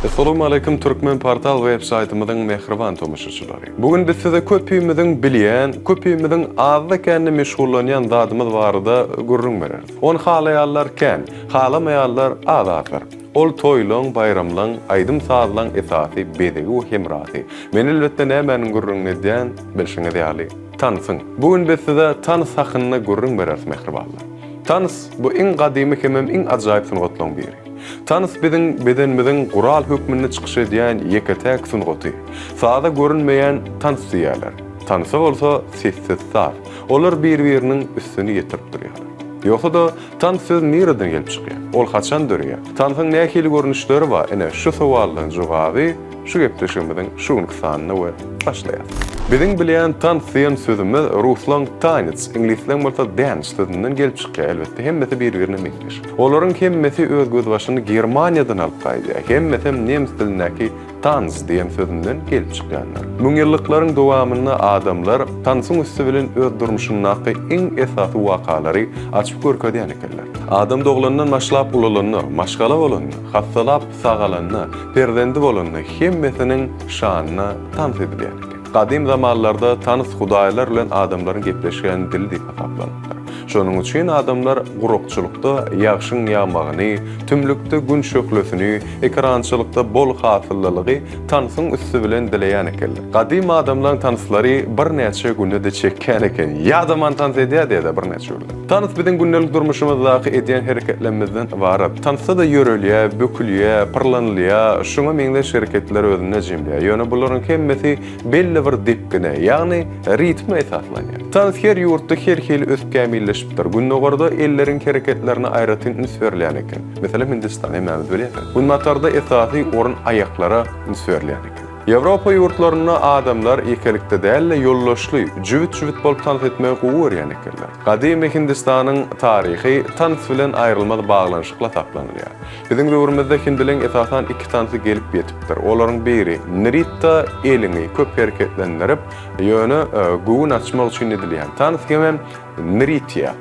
Assalamualeýkum Türkmen Portal web saýtymyzyň mähriban tomaşaçylary. Bu gün biz size köpimiziň bilýän, köpimiziň azda-kände meşgullanýan zadymyz barada gürrüň bereris. Ony halaýanlar kän, halamaýanlar az-azdyr. Ol toýlaň, baýramlaň, aýdym-sazlaň esasy bezegi we hemrasy. Men elbetde nämäniň gürrüňini edýän, bilşiňiz ýaly, tansyň. Bu gün biz size tans hakynda gürrüň bereris mähribanlar. Tans, bu iň gadymy hemem iň ajaýyp sungatlaryň biri. Tans biziň bedenimiziň gural hökmünde çykyş edýän ýeke-täk sungaty. Saza görünmeýän tans diýýärler. Tansa bolsa sessiz saz. Olar bir-biriniň üstüni ýetirip durýarlar. Ýogsa-da, tans sözi nireden gelip çykýar? Ol haçan döreýär? Tansyň nähili görnüşleri bar? Ine, şu sowallaryň jogaby şu gepleşigimiziň şu günki sanynda we başlaýas. Biziň bilýän tans diýen sözümiz ruslaň tanec, iňlisleň bolsa dance sözünden gelip çykýar, elbetde hemmesi bir-birine meňzeş. Olaryň hemmesi öz gözbaşyny Germaniýadan alyp gaýdýar, hemmesem nemes dilindäki tanz diýen sözünden gelip çykýandyr. Müňýyllyklaryň dowamynda adamlar tansyň üsti bilen öz durmuşyndaky iň esasy wakalary açyp görkezýän ekenler. Adam doglandan başlap ulalanda, maşgala bolanda, hassalap sagalanda, perzendi bolanda hemmesiniň şanyna tans edilýän eken. Gadym zamanlarda tans hudaýlar bilen adamlaryň gepleşýän dili diýip hasaplanypdyr. Şonuň üçin adamlar gurakçylykda ýagşyň ýagmagyny, tümlükde gün şöhlesini, ekerançylykda bol hasyllylygy tansyň üsti bilen dileýän ekenler. Gadym adamlaň tanslary birnäçe güne-de çekýän eken. Ýadaman tans edýärdi-de birnäçe günläp. Tans biziň gündelik durmuşymyzdaky edýän hereketlerimizden ybarat. Tansda-da ýörelýär, bökülýär, pyrlanylýar, şuňa meňzeş hereketleri özünde jemleýär. Ýöne bularyň hemmesi belli bir depgine, ýagny ritme esaslanýar. Tans her ýurtda her hili ösüp kämilleşipdir. Gündogarda elleriň hereketlerine aýratyn üns berilýän eken. Meselem, Hindistan, hemmämiz bilýäris. Günbatarda esasy orun aýaklara üns berilýän eken. Ýewropa ýurtlarynda adamlar ýekelikde däl-de, ýoldaşly, jübüt-jübüt bolup tans etmegi gowy görýän ekenler. Gadymy Hindistanyň taryhy tans bilen aýrylmaz baglanyşykly hasaplanylýar. Biziň döwrümizde hindileň esasan iki tansy gelip ýetipdir. Olaryň biri, nritta, eliňi köp hereketlendirip, ýöne göwün açmak üçin edilýän tans hemem nritýa.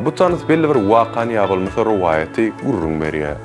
Bu tans belli bir wakany ýa bolmasa rowaýaty gürrüň berýär.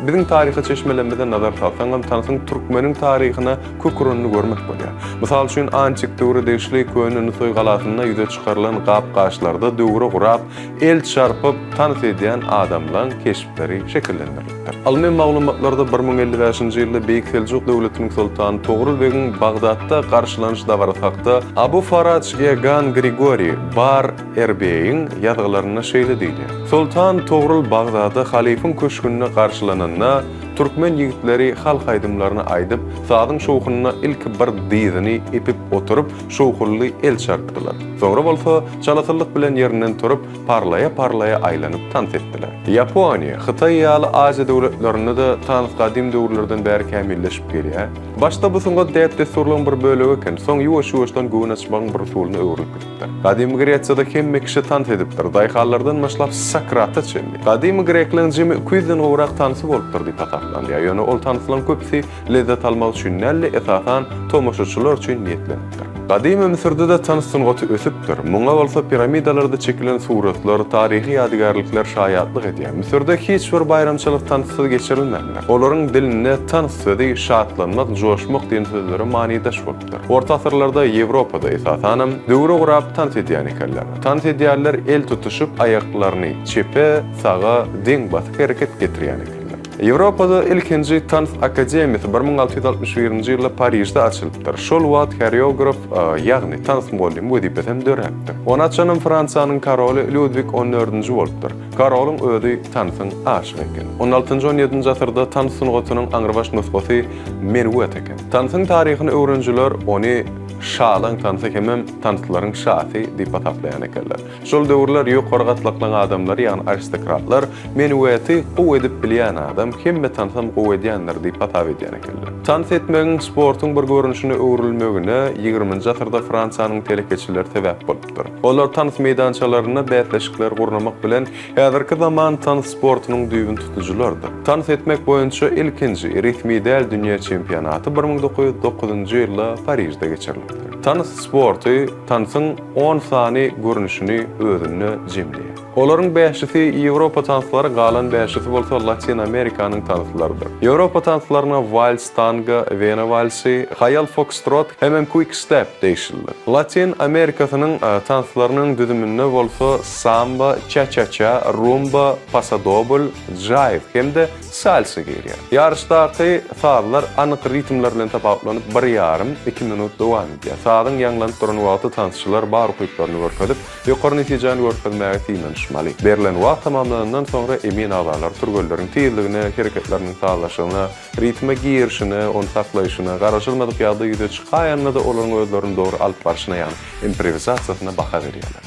Biziň taryhy çeşmelerimize nazar salsaňam tansyň türkmeniň taryhyna kök uranyny görmek bolýar. Mysal üçin, antik döwre degişli Köne Nusaý galasynda ýüze çykarylan gap-gaçlarda döwre gurap, el çarpyp tans edýän adamlaň keşpleri şekillendirilipdir. Ylmy maglumatlarda 1055-nji ýylda Beýik Seljuk döwletiniň soltany Togrul begiň Bagdatda garşylanyş dabarasy hakda Abu Faraç Egan Grigoriý Bar Erbeýiň ýazgylarynda şeýle diýilýär, Soltan Togrul Bagdada halyfyň köşgünde garşylananda, türkmen ýigitleri halk aýdymlaryny aýdyp, sazyň şowhunyna ilki bir dyzyny epip oturyp, şowhunly el çarpdylar. Soňra bolsa, çalasynlyk bilen ýerinden turup, parlaýa-parlaýa aýlanyp tans etdiler. Ýaponiýa, Hytaý ýaly Aziýa döwletlerinde-de tans gadym döwürlerden bäri kämilleşip gelýär. Başda bu sungat däp-dessurlaryň bir bölegi eken, soň ýuwaş-ýuwaşdan göwün açmagyň bir usulyna öwrülip gidipdir. Gadymy Gresiýada hemme kişi tans edipdir, daýhanlardan başlap Sokrata çenli. Gadymy grekleň jemi iki ýüzden gowrak tansy bolupdyr diýip hasaplanylýar, ýöne ol tanslaryň köpüsi lezzet almak üçin däl-de, esasan, tomaşaçylar üçin niýetlenipdir. Gadymy Müsürde-de tans sungaty ösüpdir. Muňa bolsa piramidalarda çekilen suratlar, taryhy ýadygärlikler şaýatlyk edýär. Müsürde hiç bir baýramçylyk tanssyz geçirilmändir. Olaryň dilinde tans sözi şatlanmak, joşmak diýen sözlere manydaş bolupdyr. Orta asyrlarda Ýewropada, esasanam, döwre gurap tans edýän ekenler. Tans edýänler el tutuşyp, aýaklaryny çepe, saga deň basyp hereket getirýän ekenler. Ýewropada ilkinji tans akademiýasy 1661-nji ýylda Parižde açylypdyr. Şol wagt horeograf, ýagny tans mugallymy wezipesi hem döräpdir. Ony açanam Fransiýanyň koroly Lýudwig on dördünji bolupdyr. Korolyň özi tansyň aşygy eken. On altynjy-on ýedinji asyrda tans sungatynyň aňrybaş nusgasy menuet eken. Tansyň taryhyny öwrenijiler ony şalaň tansy hemem tanslaryň şasy diýip hasaplaýan ekenler. Şol döwürler ýokary gatlaklaň adamlary, ýagny aristokratlar menueti gowy edip bilýän adam hemme tansam gowy edýändir diýip hasap edýän ekenler. Tans etmegiň sportuň bir görnüşine öwrülmegine ýigriminji asyrda Fransiýanyň telekeçileri sebäp bolupdyr. Olar tans meýdançalarynda bäsleşikleri gurnamak bilen häzirki zaman tans sportunyň düýbüni tutujylardyr. Tans etmek boýunça ilkinji resmi däl dünýä çempionaty 1909-njy ýylda Parižde geçirilipdir. Tans sporty tansyň on sany görnüşini özünde jemleýär. Olaryň bäşisi Ýewropa tanslary, galan bäşisi bolsa Latyn Amerikanyň tanslarydyr. Ýewropa tanslaryna wals, tango, wena walsy, haýal fokstrot hemem kwik-step degişlidir. Latyn Amerikasynyň tanslarynyň düzüminde bolsa samba, ça-ça-ça, rumba, pasadobl, jaýw hem-de salsa girýär. Ýaryşdaky sazlar anyk ritmler bilen tapawutlanyp, bir ýarym, iki minut dowam edýär. Sazyň ýaňlanyp duran wagty tansçylar bar ukyplaryny görkezip, ýokary netijäni görkezmäge synanyşmaly. Berlen wagt tamamlanandan soňra emin agzalary türgenleriň tizligine, hereketleriniň sazlaşygyna, ritme girişine, ony saklaýşyna, garaşylmadyk ýagdaý ýüze çykaýanda-da olaryň özlerini dogry alyp barşyna, ýagny improwizasiýasyna baha berýärler.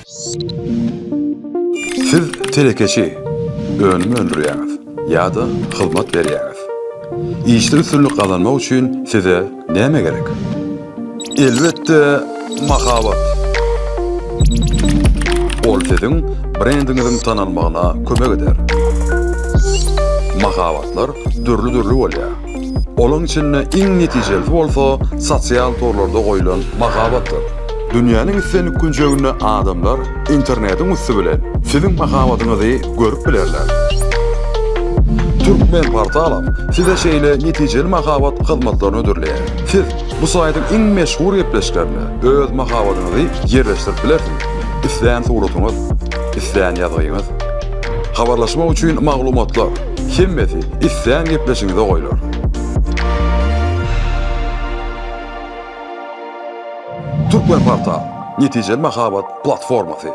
Siz telekeçi, önüm öndürýäňiz ýa-da hyzmat berýäňiz. Işde üstünlik gazanmak üçin size näme gerek? Elbetde, mahabat. Ol siziň brendiňiziň tanalmagyna kömek eder. Mahabatlar dürli-dürli bolýar. Olaň içinde iň netijelisi bolsa sosial torlarda goýlan mahabatdyr. Dünýäniň islendik künjeginde adamlar internetiň üsti bilen siziň mahabatyňyzy görüp bilerler. Türkmenportalam size şeýle netijeli mahabat hyzmatlaryny hödürleýär. Siz bu saýtyň iň meşhur gepleşiklerine öz mahabatyňyzy ýerleşdirip bilersiňiz. Islän suratyňyz, islän ýazgyňyz. Habarlaşmak üçin maglumatlar, hemmesi islän gepleşigiňize goýlar. Türkmenportal, netijeli mahabat platformasy.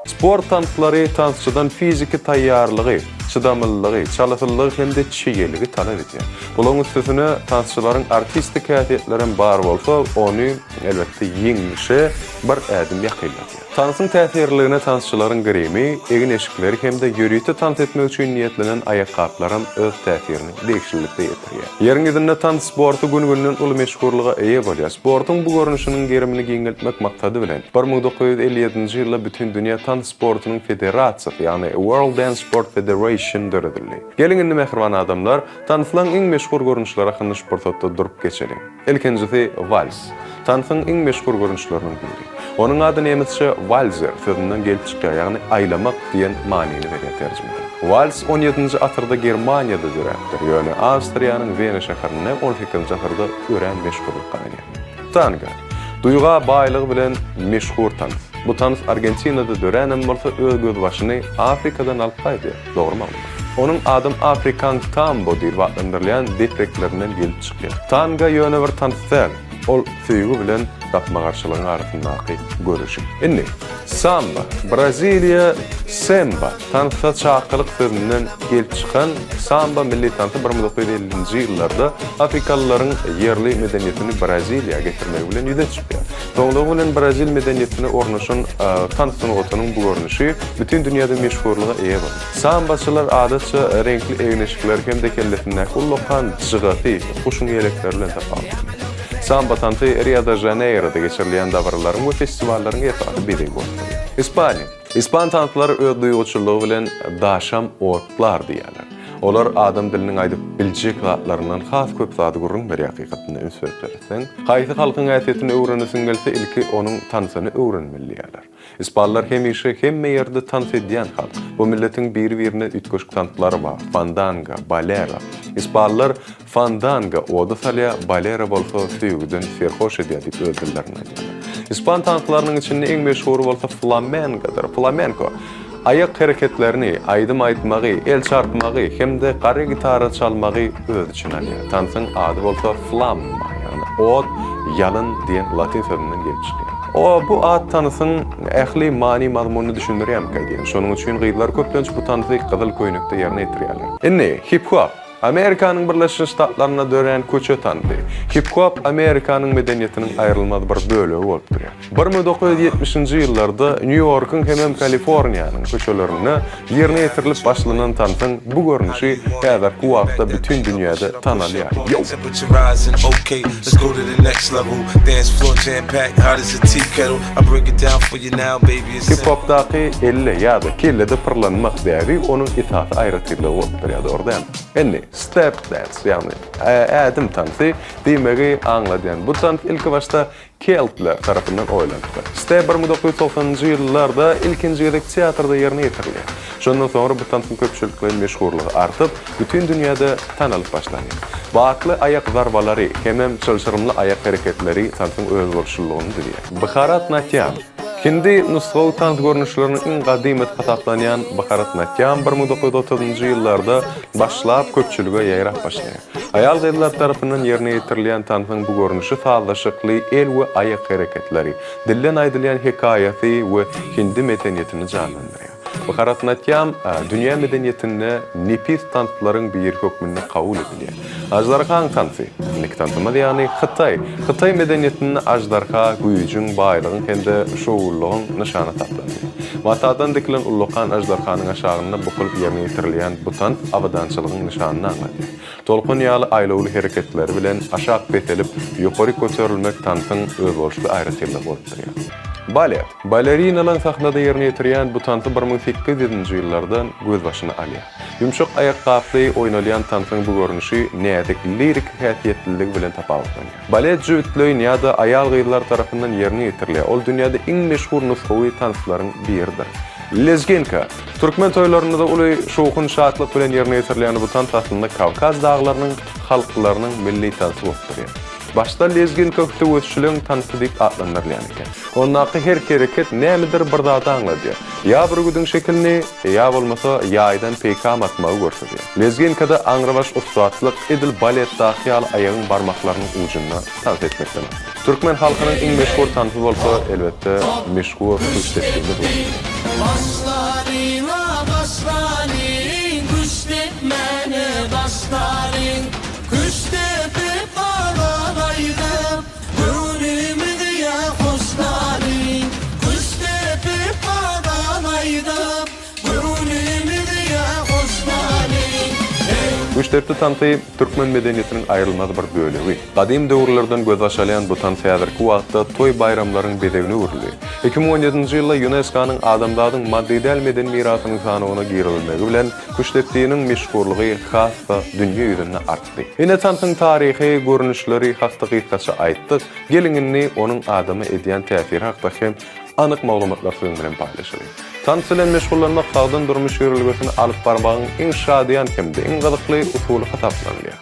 Sport tanslary tansçydan fiziki taýýarlygy, çydamlylygy, çalasynlygy hem-de çeýeligi talap edýär. Bularyň üstesine tansçylaryň artistik häsiýetlerem bar bolsa, ony, elbetde, ýeňlişe bir ädim ýakynladýar. Tansyň täsirliligine tansçylaryň grimi, egin-eşikleri hem-de ýörite tans etmek üçin niýetlenen aýakgaplaram öz täsirini degişlilikde ýetirýär. Ýeriň ýüzünde tans sporty gün-günden uly meşhurlyga eýe bolýar. Sportuň bu görnüşiniň gerimini giňeltmek maksady bilen, 1957-nji ýylda Bütindünýä tans sportunyň federasiýasy, ýagny World Dance Sport Federation döredildi. Geliň indi mähriban adamlar, tanslaň iň meşhur görnüşleri hakynda şu pursatda durup geçeliň. Ilkinjisi wals. Tansyň iň meşhur görnüşleriniň biri. Onuň ady nemesçe Walzer sözünden gelip çykýar, ýagny aýlamak diýen manyny berýär terjimede. Wals on ýedinji asyrda Germaniýada döräpdir, ýöne Awstriýanyň Wena şäherinde on sekizinji asyrda örän meşhurlyk gazanýar. Tango. Duýga baýlygy bilen meşhur tans. Bu tans Argentinada döränem bolsa öz gözbaşyny Afrikadan alyp gaýdýar. Dogry maglumat. Onuň adam afrikan tambo diýlip atlandyrylýan depreklerinden gelip çykýar. Tango ýöne bir tans däl. Ol söýgi bilen gapma-garşylygyň arasyndaky göreşik. Indi, samba, Braziliýa, semba, tansa çakylyk sözünden gelip çykan samba milli tansy 1950-nji ýyllarda afrikalylaryň ýerli medeniýetini Braziliýa getirmegi bilen ýüze çykýar. Soňlugy bilen brazil medeniýetine ornaşan tans sungatynyň bu görnüşi bütin dünýäde meşhurlyga eýe boldy. Sambaçylar adatça reňkli egin-eşikler hem-de kellesindäki ullakan jygasy, guşuň ýelekleri bilen tapawutlanýar. Samba tansy Rio-de-Žaneýroda geçirilýän dabaralaryň we festiwallaryň esasy bezegi bolup durýar. Ispaniýa. Ispan tanslary öz duýguçyllygy bilen daşam otlar diýýärler. Olar adam diliniň aýdyp biljek zatlaryndan has köp zady gürrüň berýär hakykatynda üns berip seretseň. Haýsy halkyň häsiýetini öwrenesiň gelse ilki onuň tansyny öwrenmeli diýýärler. Ispanlar hemişe hemme ýerde tans edýän halk. Bu milletiň biri-birine üýtgeşik tanslary bar, fandanga, bolero. Ispanlar fandanga oda salýar, bolero bolsa söýgüden serhoş edýär diýip öz dillerinde aýdýarlar. Ispan tanslarynyň içinde iň meşhury bolsa flamengodyr. Flamenko, aýak hereketlerini, aýdym aýtmagy, el çarpmagy hem-de gara gitara çalmagy öz içine alýar. Tansyň ady bolsa flamma, ýagny ot, ýalyn diýen latyn sözünden gelip çykýar. O bu at tansyň ähli many-mazmunyny düşündirýärmikä diýen. Şonuň üçin gyzlar köplenç bu tansy gyzyl köýnekde ýerine ýetirýärler. Indi, hip-hop. Amerikanyň Birleşen Ştatlarynda dörän köçe tansy. Hip-hop Amerikanyň medeniýetiniň aýrylmaz bir bölegi bolup durýar. 1970-nji ýyllarda Nýu-Ýorkuň hemem Kaliforniýanyň köçelerinde ýerine ýetirilip başlanan tansyň bu görnüşi häzirki wagtda bütin dünýäde tanalýar. Hip-hopdaky elle ýa-da kellede pyrlanmak däbi onuň esasy aýratynlygy bolup durýar, dogry dälmi? Indi. Step dance, ýagny ädim tansy diýmegi aňladýan bu tans ilkibaşda keltler tarapyndan oýlanypdyr. Step 1990-njy ýyllarda ilkinji gezek teatrda ýerine ýetirilýär. Şondan soňra bu tansyň köpçülikleýin meşhurlygy artyp, bütin dünýäde tanalyp başlanýar. Batly aýak zarbalary hemem çylşyrymly aýak hereketleri tansyň özboluşlylygyny düzýär. Bharatnatyam. Hindi nusgawy tans görnüşleriniň iň gadymysy hasaplanýan Bharatnatyam 1930-njy ýyllarda başlap köpçülige ýaýrap başlaýar. Aýal-gyzlar tarapyndan ýerine ýetirilýän tansyň bu görnüşi sazlaşykly el we aýak hereketleri, dilden aýdylýan hekaýasy we hindi medeniýetini janlandyrýar. Bharatnatyam dünýä medeniýetinde nepis tanslaryň biri hökmünde kabul edilýär. Aždarhaň tansy, indiki tansymyz, ýagny Hytaý. Hytaý medeniýetinde aždarha güýjüň, baýlygyň hem-de şowlulygyň nyşany hasaplanýar. Matadan dikilen ullakan aždarhanyň aşagynda bukulyp ýerine ýetirilýän bu tans abadançylygyň nyşanyny aňladýar. Tolkun ýaly aýlawly hereketleri bilen aşak peselip, ýokaryk göterilmek tansyň özboluşly aýratynlygy bolup durýar. Balet. Balerinalar sahnada ýerine ýetirýän bu tansy 1800-nji ýyllardan gözbaşyny alýar. Ýumşak aýakgaply oýnalýan tansyň bu görnüşi näzik liriki häsiýetliligi bilen tapawutlanýar. Balet jübütleýin ýa-da aýal-gyzlar tarapyndan ýerine ýetirilýär. Ol dünýäde iň meşhur nusgawy tanslaryň biridir. Lezginka. Türkmen toýlarynda-da uly şowhun-şatlyk bilen ýerine ýetirilýän bu tans aslynda Kawkaz daglarynyň halklarynyň milli tansy bolup durýar. Başda lezginka söweşçiligiň tansy diýip atlandyrylýan eken. Ondaky her hereket nämedir bir zady aňladýar. Ýa bürgüdiň şekilini, ýa bolmasa ýaýdan peýkam atmagy görkezýär. Lezginkada aňrybaş ussatlyk edil baletdaky ýaly aýagyň barmaklarynyň ujunda tans etmekden asly. Türkmen halkynyň iň meşhur tansy bolsa, elbetde, meşhur küştdepdimiz bolupdyr. Başlalyň-a başlalyň, küştdepmäne başlalyň. Küştdepip gala gaýdyp, göwnümizi ýa hoşlalyň. Küştdepip gala gaýdyp, göwnümizi ýa hoşlalyň. Hey! Küştdepdi tansy türkmen medeniýetiniň aýrylmaz bir bölegi. Gadym döwürlerden gözbaş alýan bu tans häzirki wagtda toý-baýramlaryň bezegine öwrüldi. 2017-nji ýylda ÝUNESKO-nyň adamzadyň maddy däl medeni mirasynyň sanawyna girizilmegi bilen küştdepdiniň meşhurlygy has-da dünýä ýüzünde artdy. Ine tansyň taryhy görnüşleri hakda gysgaça aýtdyk, geliň indi onuň adama edýän täsiri hakda hem anyk maglumatlary siziň bilen paýlaşalyň. Tans bilen meşgullanmak sagdyn durmuş ýörelgesini alyp barmagyň iň şadyýan hem-de iň gyzykly usuly hasaplanylýar.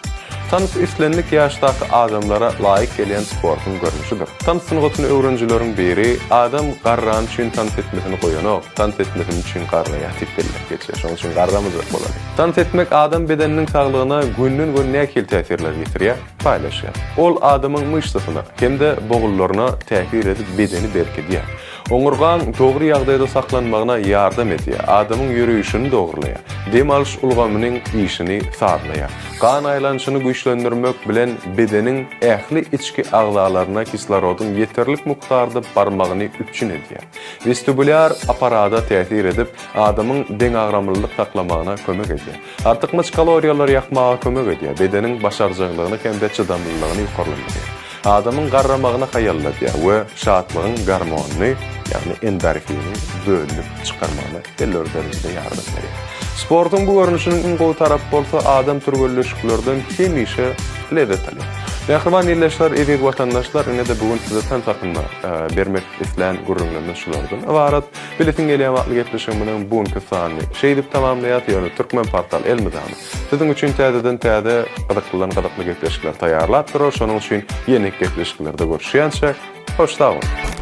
Tans islendik ýaşdaky adamlara laýyk gelýän sportuň görnüşidir. Tans sungatyny öwrenijileriň biri, Adam garrany üçin tans etmesini goýanok, tans etmesini üçin garraýar diýip belläp geçýär. Şonuň üçin garramajak bolalyň. Tans etmek adam bedeniniň saglygyna gönden-göni nähili täsirleri ýetirýär? Paýlaşýar. Ol adamyň myşsasyna hem-de bogunlaryna täsir edip bedeni berkidýär. Oňurgaň dogry ýagdaýda saklanmagyna ýardam edýär, adamyň ýöreýşini dogurlaýar, dem alyş ulgamynyň işini sazlaýar. Gan aýlanyşyny güýçlendirmek bilen bedeniň ähli içki agzalaryna kislorodyň ýeterlik mukdarda barmagyny üpjün edýär. Westibulýar apparada täsir edip, adamyň deňagramlylyk saklamagyna kömek edýär. Artykmaç kaloriýalary ýakmaga kömek edýär, bedeniň başarjaňlygyny hem-de çydamlylygyny ýokarlandyrýar. Adamyň garramagyny haýalladýar we şatlygyň gormonyny, ýagny endorfini bölünip çykarmagyna belli bir derejede ýardam berýär. Sportuň bu görnüşiniň iň gowy tarapy bolsa adam türgenleşiklerden hemişe lezzet alýar. Mähriban ildeşler, eziz watandaşlar, ine-de bu gün size tans hakynda bermek islän gürrüňlerimiz şulardan ybarat. Bilesiň gelýän atly gepleşigimiziň bu günki sanyny şeýdip tamamlaýas, ýöne Türkmenportal elmydama siziň üçin täzeden täze gyzyklydan gyzykly gepleşikler taýýarlap durar, şonuň üçin ýene gepleşiklerde görüşýänçäk, hoş sag boluň!